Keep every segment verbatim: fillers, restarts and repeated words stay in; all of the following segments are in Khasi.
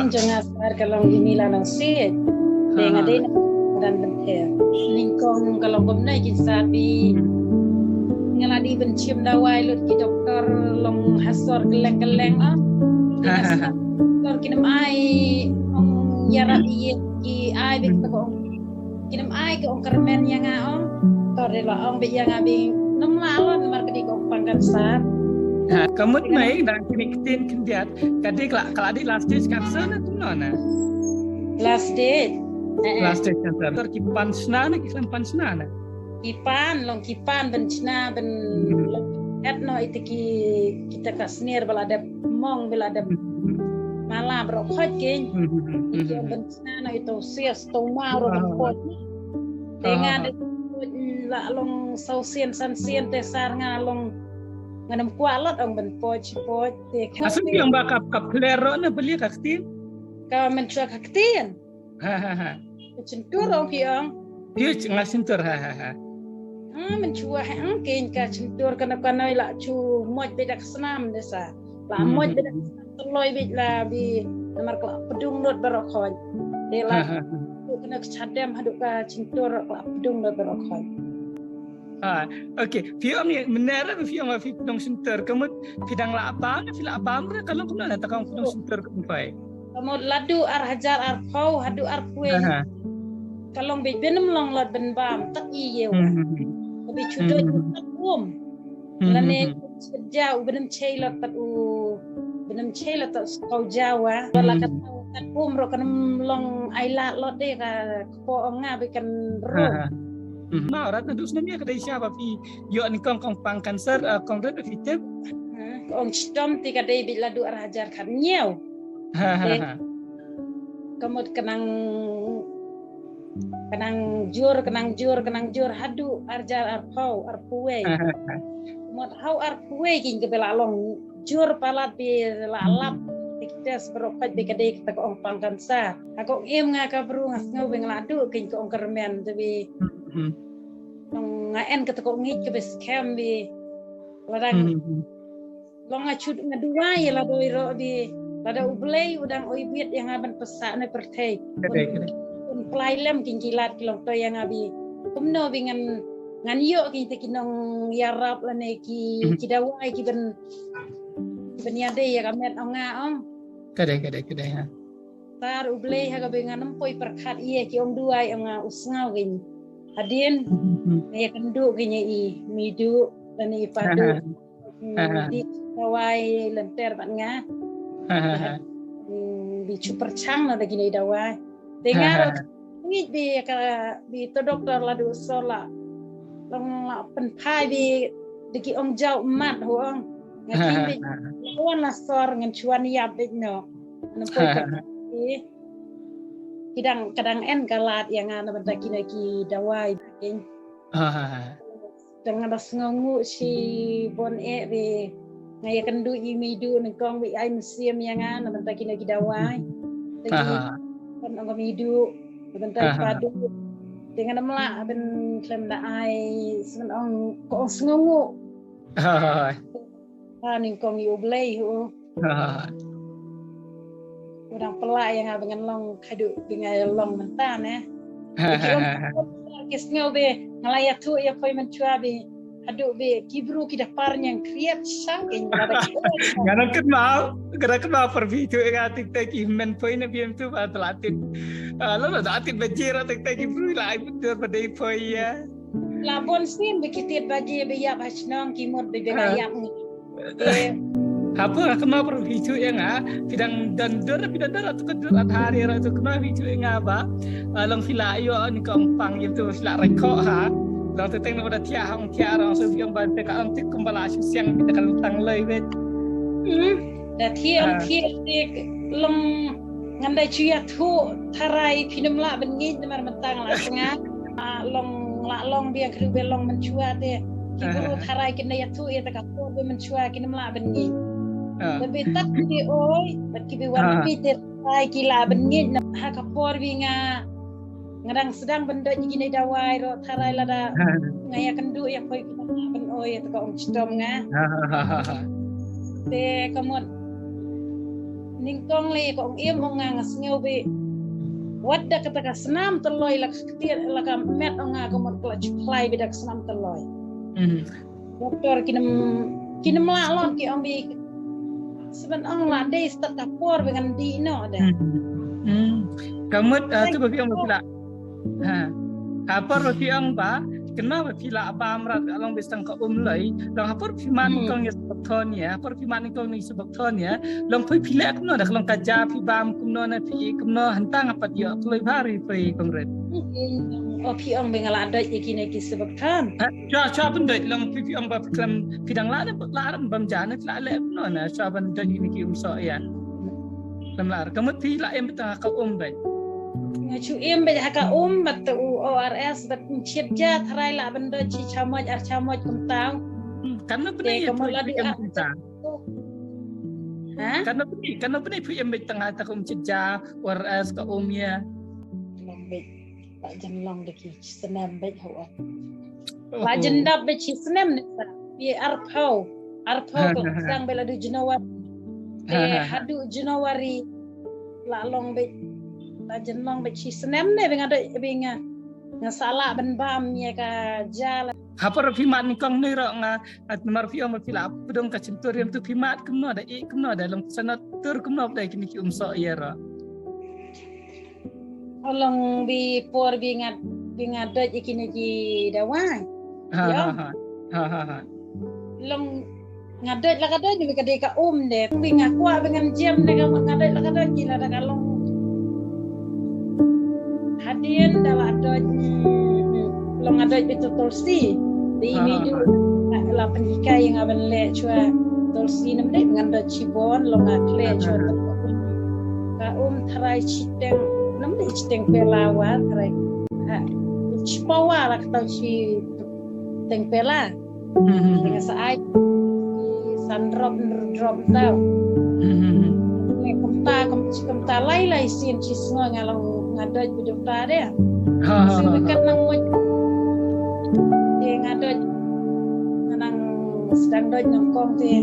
Jong nga sar ka long i Mila Nongsiej. Te nga dei na Madan Benthir. Nyngkong ka long kumne ki sar, phi, nga la dei ban shim dawai lut ki doktor long ha sor kylleng kylleng, ah. Ki doktor kin ym ai ong ïarap ïa ki, ai beit ka ong kin ym ai ka ong kyrmen ïa nga, ong. Te la ong beit ïa nga beit, ym lah lon namar ka dei ka ong pang kansar. Ha, ka mut mai dang kine ki ktien khyndiat, ka dei ka la, ka la dei last stage cancer ne kumno ne? Last stage. Eh, eh. Last stage cancer. Tor ki pan shna ne, ki khlem pan shna ne? Ki pan, long ki pan ban shna, ban long et noh ita ki, kita ka sner ba la dep mong, ba la dep mala baroh khoit kein. Ki ban shna noh ita u sias, ita u maw ruh ban poi. Te nga dei la long saw sien san sien te sar nga long, ngan ym kwah lot ong ban poi, shi poi te. Asal ki ong ba ka, ka pler ruh ne, balei ka ktien? Ka mynshuwa ka ktien. Ha, ha, ha. Ka shyntur ong ki ong. Phi ong nga shyntur, ha, ha, ha. Ha, mynshuwa ha ong kein ka shyntur, kano kano i la shu moit beit da ka snam de sa. La moit beit da ka snam, te loi beit la beit namar ka la pdung lut baroh khoit. Te la, ha, ha, ha, tu kano ka shadem haduh ka shyntur ka la pdung lut baroh khoit. Ha, okay. Phi ong ïa, mynne ruh phi ong ba phi pdung shyntur, ka mut phi dang lah bam, phi lah bam ruh, ka long kumno na, ta ka ong pdung shyntur kumno phi? Ka mut naduh ar hajar arphew haduh arphew wei. Aha. Ka long beit ba ym long lot ban bam, tat i ïew. Hmm, hmm, hmm. Ka beit shu doi, hmm, hmm, hmm, tat um. Hmm, lane, hmm, hmm, shu jaw, ba ym shei lot tat u, ba ym shei lot tat u jaw, ah. Hmm. Ba la ka taw tat um ruh kan ym long ai lad lot de, ka kpoh ong nga beit kan rum. Ha, ha. Hmm. Ma, rat naduh snem ïa ka dei sha ba phi ïoh nyngkong ka ong pang kansar, eh, kong rat ba phi tip? Hmm, ka ong shitom te ka dei beit naduh ar hajar khathynñiew. Ha, ha, ha. Ka mut ka nang, ka nang jur, ka nang jur, ka nang jur haduh ar hajar arphew, arphew wei. Ha, ha, ha. Ka mut ha u arphew wei kein ka beit la long jur palat, beit la lap. Hmm. Te ki test baroh khoit beit ka dei kata ka ong pang kansar. Ha, ka ong im nga ka bru, nga sngew beit nga la duh kein ka ong kyrmen, te beit, hmm, hmm, nga en kata ka ong ngeit ka beit skhem beit. Lada, hmm, hmm, hmm, long nga shu, nga duwai ïa la doi ruh beit, lada U Blei u dang oi bit ïa nga ban pynsah na pyrthei. Ka dei, ka dei. Un, un pynlait lem kein ki lad ki long to ïa nga beit. Kumno beit ngan, ngan ïoh kein te ki nongïarap lane ki, hmm, ki dawai ki ban, ki ban ïadei ïa ka met ong nga ong. Ka dei, ka dei, ka dei, ha. Sar U Blei ha kaba ngan ym poi pyrkhat ïa ki ong duwai ong nga u sngew kein. Hadien, hmm, hmm, hmm, nga ïakynduh kein ïa i Meiduh lane i Padu. Ha, ha. Hmm, ha, ha. Dei dawai lynter bad nga. Ha, ha, ha. Hmm, beit shu pyrshang na da kine dawai. Te nga ruh, ha, ha, ha, ngeit beit ka, beit to doktor la duh sor la, long la pynphai beit da ki ong jaw mat ho ong. Nga, ha, ha, ha, ha, ktien beit la wan la sor ngan shu wan ïap beit noh. Ngan poi, ha, ha, ha, pyrkhat beit. Ki dang, ka dang en ka lad ïa nga na bynta kine ki dawai beit. Ha, ha, ha. Tang nga da sngewnguh shibun eh beit nga ïakynduh ïa i Meiduh nyngkong beit ai mynsiem ïa nga na bynta kine ki dawai. Te, aha, ki ong ka Meiduh na bynta, aha, i Padu. Te ngan ym lah ban khlem da ai, sngewbha ong, ka ong sngewnguh. Aha. Ha, nyngkong ïa U Blei ho. Ha. U dang pynlah ïa nga ba ngan long haduh ba nga long mynta ne. Ha, ha, ha, ha. Ki sngew beit nga la ïathuh ïa phi mynshuwa beit haduh beit ki bru ki da par ñiang khriat shang ïa nga da ki. Nga nang kynmaw, nga nang kynmaw por phi ïathuh ïa nga, teng teng ki hynmen phi na phi ïathuh ba la tied. Ah, la la da tied baje ruh teng teng ki bru la ai mynta ba dei phi ïa. La bun sien ba ki tied baje ba ïap ha shnong, ki mut ba ba, ah, ïap ngi. Eh. Hapoh nga kynmaw por phi ïathuh ïa nga, phi dang don dur, phi don dur, atu ka dur, atu ka dur, atu ka dur, phi ïathuh ïa nga ba, ah, long phi la ïoh nyngkong pang, ïa tu phi la roi khoh ha. Long teng teng na ba da thiah hangthiah rong, so phi ong ba te ka ong te kumba la shu siang, te ka long tang lei wet. Hmm. Da thiah, ah, thiah te long ngan da shu ïathuh tharai phin ym lah ban ngeit namar mynta nga la sngap. Ah, long, la long biang kru be long mynshuwa te. Ki bru tharai kin da ïathuh ïa ta ka por be mynshuwa kin ym lah ban ngeit. Ah. Ba be tat ki be oi, bad ki be wan, ah, peit te tharai ki lah ban ngeit na ha ka por be nga, nga dang sdang ban doh ïa kine dawai ruh tharai lada, ah, nga ïakynduh ïa phi ki lah ban oi ïa ta ka ong chitom nga. Ah. Te ka mut Nyngkong lei ka ong im ong nga nga sngew beit. Wat da kata ka snam tylli la ka ktien la ka met ong nga ka mut ka la ju khlai beit da ka snam tylli. Doktor ki nym ki nym lah lot ki ong beit. Sben ong la dei stad ka por beit ngan dih noh de. Ka mut tu ba phi ong ba phi lah. Ha por ba phi ong ba kynmaw ba phi lah bam rat ka long beit tang ka um lei. Long ha por phi mad nyngkong ïa Subakthon ïa, ha por phi mad nyngkong ïa Subakthon ïa. Long phi phi leh kumno da ka long ka ja phi bam kumno na phi kumno hangta nga pat ïoh kloi bha ri phi kong rit. O phi ong beit nga lah doi ïa kine ki Subakthon. Chwa chwa pyndoit long phi phi ong ba phi khlem phi dang lah ne lah bam ja ne lah leh kumno na chwa pyndoit ïa kine ki um soh ïa. Lem lar ka mut phi la em beit ha ka um beit. Nga chu em beit ha ka um bad u O R S bad chiat ja tharai la ban doi chi chamoj ar chamoj kumta. Kan no pyndoit ka mut la dei ar kumta. Ha? Kan no pyndoit kan no pyndoit phi em beit tang ha ta ka um chiat ja O R S ka um ïa. Long beit. Ba jan long da ki snem beit ho. Ba jan dap beit chi snem ne sa. Ïa ar phew. Ar phew ka dang beit la du January. Te haduh January la long beit la jan long beit chi snem ne beit nga doi beit nga nga sa lah ban bam ïa ka ja la. Ha por phi mad nyngkong ne ro nga at mar phi ong phi la pdong ka chim tur riam tu phi mad kumno da i kumno da long sanat tur kumno da kini ki um soh ïa ro. Long bi por bi nga bi nga doi ïa kini ki dawai. Ha ha ha. Ha ha ha. Long nga doi la ka doi ni ka dei ka um de. Bi nga kwah bi ngan jem de ka nga doi la ka doi ki la da ka long. Hadien da la doi long nga doi bi tu tulsi. Bi mi du la pynhikai nga ban leh chwa tulsi nam dei ngan doi chibon long nga khleh chwa. Ka um tharai chiteng nam dei chiteng pela wa tharai. Ha chipawa la ka tau chiteng pela. Nga sa ai san drop drop tau. Kumta kumta lai lai sien chi sngo nga long nga doi bi dokta de. Sien kat nang moj. Te nga doi nga nang sedang doi nang kong te.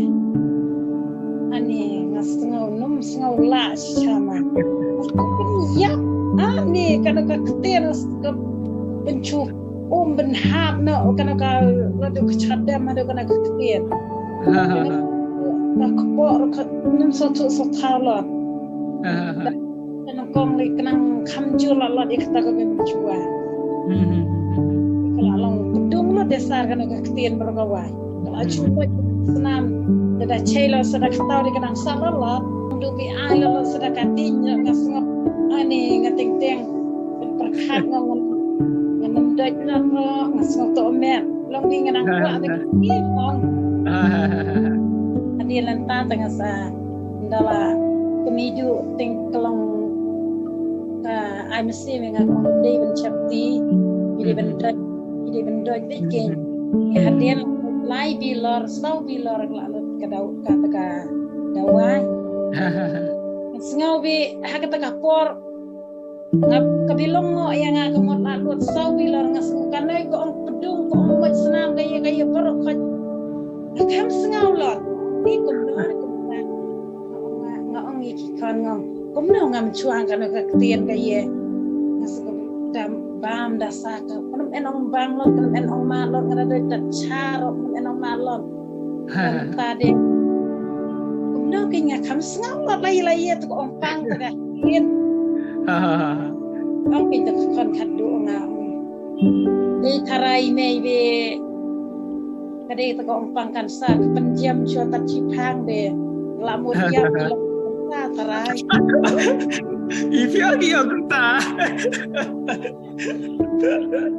Ani nga sngew num sngew la chama. Ïa ani kana ka ktien ka penchup. Um ben hap no kana ka la du ka chadam ha du kana ka ktian. Ka kpor ka nang so tu so thaw lot. Kana kong li kana kham ju la lot ik ta ka ben chua. Ka la long kdung lot de sar kana ka ktian ber ka wai. Ka la chu mo snam da da chei lo sa da ktaw di kana sa la lot. Du bi ai lo lot sa da ka ding nga sngo. Ani nga ting ting. Perkhat nga ngan ngan doi na ro nga sngew to met long bi nga nang kwah de ki ong. Adi lan ta tang sa ndala kemidu ting kelong ka ai mesti me nga kong dei ben chapti. Dei ben doi dei ben doi de king. Ya hadien lai bi lor sau bi lor la lut ka dau ka ta ka dawai. Sngew bi ha ka ta ka por. Nga ka bilong ngo ïa nga ka mot la lut sau bilor nga sngew ka noi ka ong pdung ka ong mot snam ka ïa ka ïa baroh ka. Ka kam sngew lot ni kumno ni kumno. Nga ong ïa ki khon ngong kumno ngam chuang ka noi ka ktien ka ïa. Nga sngew dam bam da sa ka kumno en ong bang lot kumno en ong ma lot nga da doi da char kumno en ong ma lot. Kan ta de. Kumno ki nga kam sngew lot lai lai ïa tu ka ong pang tu ka. Kin. Ong pin tu ka khon khat du ong nga ong. Dei tharai mei be. Ka dei tu ka ong pang kan sa ka pynjem chua tat chi phang be. La mut ïa ka long ta tharai. I phi ong ïa ka ta.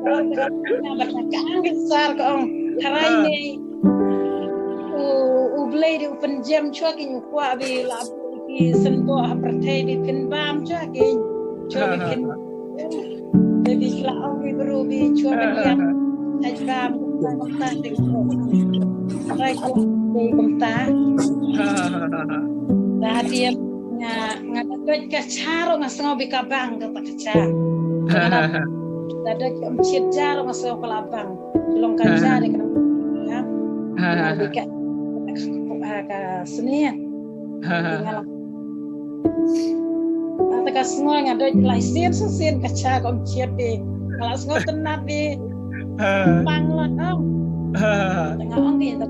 Ka ong ka sar ka ong tharai mei. U u blei de u pynjem chua ki ñu kwah bi la ki symboh ha pyrthei bi pynbam chua ki chua bi pyn de bi la ong bi bru bi chua bi ïa. Ai bam ta ta de. Tharai ka ong bi kumta. Da dia nga nga dot ka charo nga sngew bi ka bang ka ta ka cha. Da dot ka um chiat jaro nga sngew ka la bang. Long ka cha de ka. Ha. Bi ka ka sniat. Nga la Ata ka sngew nga doi lai sien sa sien ka cha kom chiat di. Nga la sngew tynat di. Pang lot ong. Tanga ong ki ta.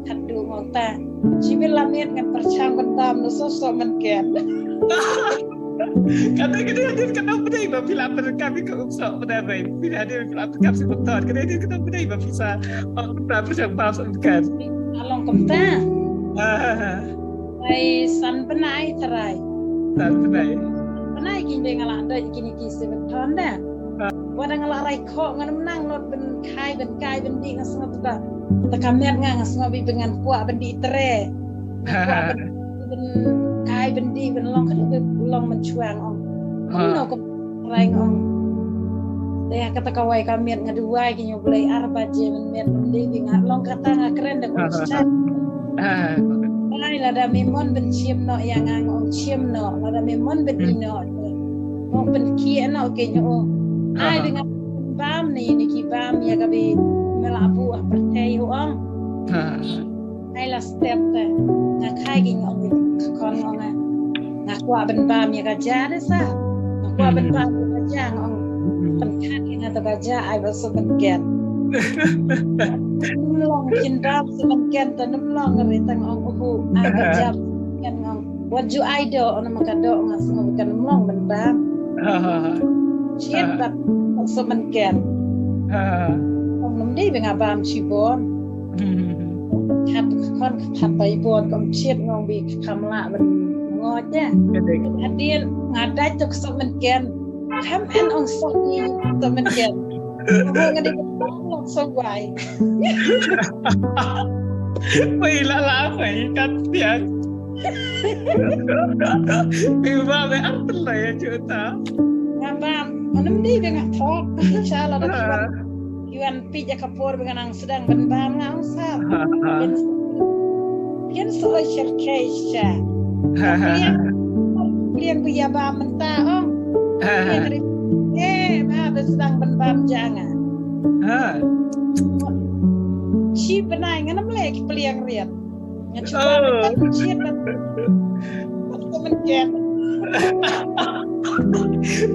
Khadduh ngong ta. Chibil lamit ngan pyrchang bentam no so so men ken. Kata kini hadin kena pedai ba pila pyrkam ka umso pedai bai. Pila hadin pila pyrkam si betul. Kini hadin kena pedai ba pisa. Oh, pyrchang bam so men ken. Along kumta. Ai san benai tarai. San benai. Benai kin dei nga la doi kini ki si betul da. Wada nga la rai kho ngan menang not ben kai ben kai ben di nga sngap ta. Ta ka met nga nga sngap bi ben ngan kwah ben di tre. Ngan kwah ben kai ben di ben long ka di ben long men chuang ong. Ong no ko rai ong. Te kata ka wai ka met nga duwai ki nyu blai ar baje men met ben di bi nga long kata nga kren da ko chat. Ai lada me mon ben chiem no ya nga ong chiem no lada me mon ben di no. Mo ben ki ano ke nyo. Ai bi nga bam ni ni ki bam ya ka bi mela bu ah pertei ong. Ai la step te nga khai ki ngong kon ngong nga. Nga kwah ben bam ya ka ja de sa. Nga kwah ben bam ya ka ja ngong. Pen khat ki nga ta ka ja ai ba so ben ken. Nym long kin bam so ben ken ta nym long ri tang ong uhu ai ka ja ken ngong. Wat ju ai do ona ma ka do nga sngew kan long ben bam. Chiat bat so men ken. Ong nam dei ba nga bam chi bon. Khat kon khat bai bon kom chiat ngong bi kam la ben ngot ya. Hadien nga dai tok so men ken. Kam en ong so ni so men ken. Ong nga dei so wai. Wei la la wei kat pian. Iba be artel ya chuta. Nga bam, anam di be nga thok. Inshallah da kiwan. Kiwan pija kapor be nga nang sedang ben bam nga ong sar. Pian so shirkai sha. Pian pian bu ya bam menta ong. Pian ri. Eh, ba be sedang ben bam janga. Chi benai nganam lek peliang rian. Nga chuba ka chiat ba. Ko men ken.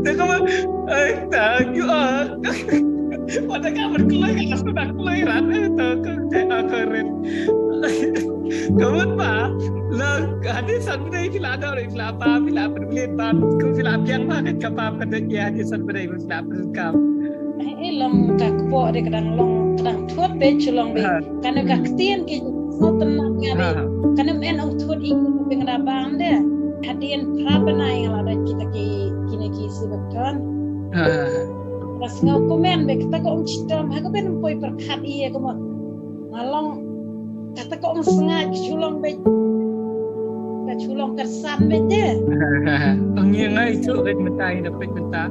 Te ko ai ta yu a. Wata ka men kloi ka su da kloi ran ta ko te a ko ren. Ko men ba la hadin san bdei pila da pila ba pila pila ba ko pila biang ba ka ba ka de ya hadin san bdei pila pila ka. Eh, long ka kpoh de kadang long kadang thut be chulong be. Kane ka ktien ki sot na nga de. Kane men ong thut i ku ping da bam de. Hadien pra benai nga la da kita ki kine ki si beton. Pas ngau komen be kata ko ong chitom ha ko ben poi perkhat i ko mo. Nga long kata ko ong snga ki chulong be. Ka chulong ka san be de. Ong ye ngai chu be menta ina be menta.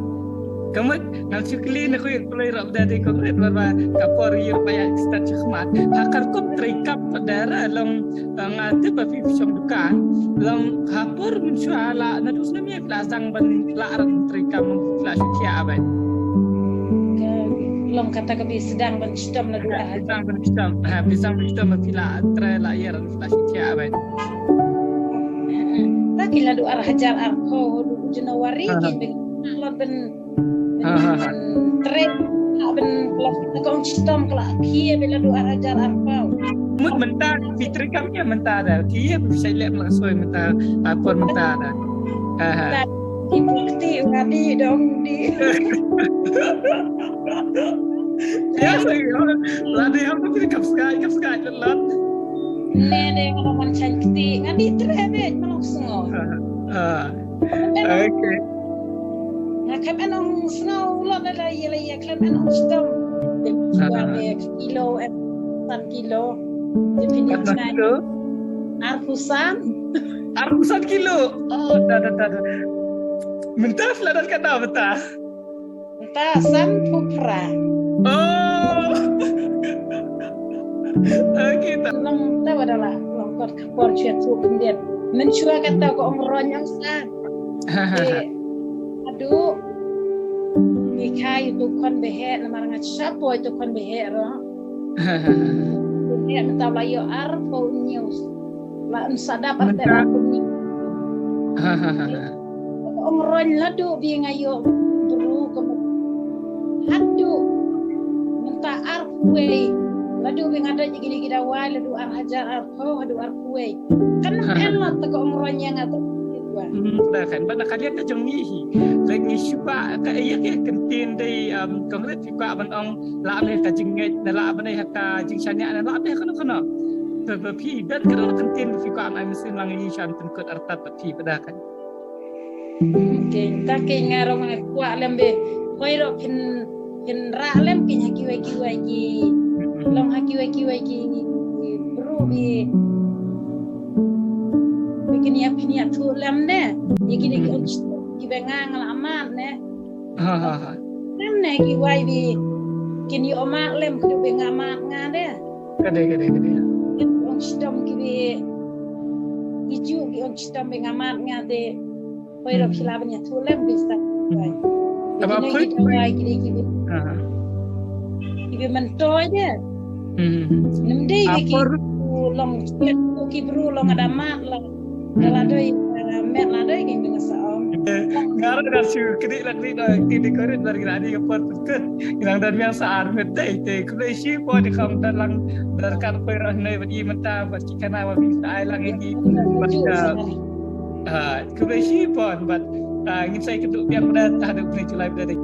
Kamut nang chu kli na ko ye kloi rap da de ko ret ba ka por ye pa ya start chakmat. Ha kar kop trei kap da ra long Nga tip ba phi shong dukan long ha por mynshuwa la na dus na miet la sang ban la ran trei kam la shu khia ban. Long kata ka bi sedang ban chitom la dua. Sedang ban chitom ha bi sang ban chitom ba phi la trei la yer la shu khia ban. Ta ki la dua hajar arphew du Januari ki bi la ban Tre ha ben kong chitom kla phi be la du ar hajar arphew. Mut mynta ki tre kam ya mynta da ki ya bi sai lek la soi mynta apor mynta da. Ki bukti ngadi dong di. Ya sai la di ham tu kam skai kam skai la. Ne de ngam man chan kti ngadi tre be malok sngo. Okay. Nga khlem en ong sngew lot lada ïa la ïa khlem en ong shitom. Te kiwa de kilo en san kilo. Te pini chnai. Arphew san. Arphew san kilo. Oh da da da da. Mynta lada ka da mynta. Mynta sanphew phra. Oh. Okay ta. Long ta wa da la long kot ka por chua tu khyndiat. Mynshuwa kata ko ong rong ong sa. Adu. Ngi khai tu khon behe namar nga cha poi tu khon behe ro. Behe mynta la ïoh arphew hynñiew. La yn sa dap ar te arphew hynñiew. Ong roin ladu bi nga ïoh bru ka haduh mynta arphew wei. Ladu bi nga dei gini gida wai ladu ar hajar arphew haduh arphew wei. Kan em la ta ka ong roin ïa nga ta. Ba kan ba na ka liat ka jong ngi hi. Lek ngi shuba ka ïa ka kyntin dei kongret phi kwah ban ong la me ka jingngeit na la me ka jingshaniah na la me kano kano. Ba phi dat ka kyntin phi kwah ai mesin lang ngi shan pynkut artat ba phi ba da kan. Ke ta ke nga rong nga kwah lem be. Hoi ro phin phin ra lem ke ha kiwei kiwei ki long ha kiwei kiwei ki bru bi bi kin ïa phin ïa thu lem ne. Ye kini ki ong ki be nga nga la amat ne. Ha ha ha. Lem ne ki wai bi kin ïa amat lem ki be nga amat nga ne. Ka dei ka dei ka dei. Kin ong shitom ki be ki ju ki ong shitom be nga amat nga de. Hoi ro phi la ban ïa thu lem bi sa. Taba phi ki dei ki be ki be mentoi de. Nim dei ki long ki bru long ada mat long. Nga la doi met la doi ki bina sa ong. Nga ra da shu kri la kri da ki di korit bar kira di ka por tu ke. Nang dan yang sa ar met dei te kule shi po di kam dan lang dar kan koi rah nei bad i menta bad ki kana wa bi sa ai lang ini. Kule shi po bad ngin sai kedu biang pada ta da kule chulai pada dei.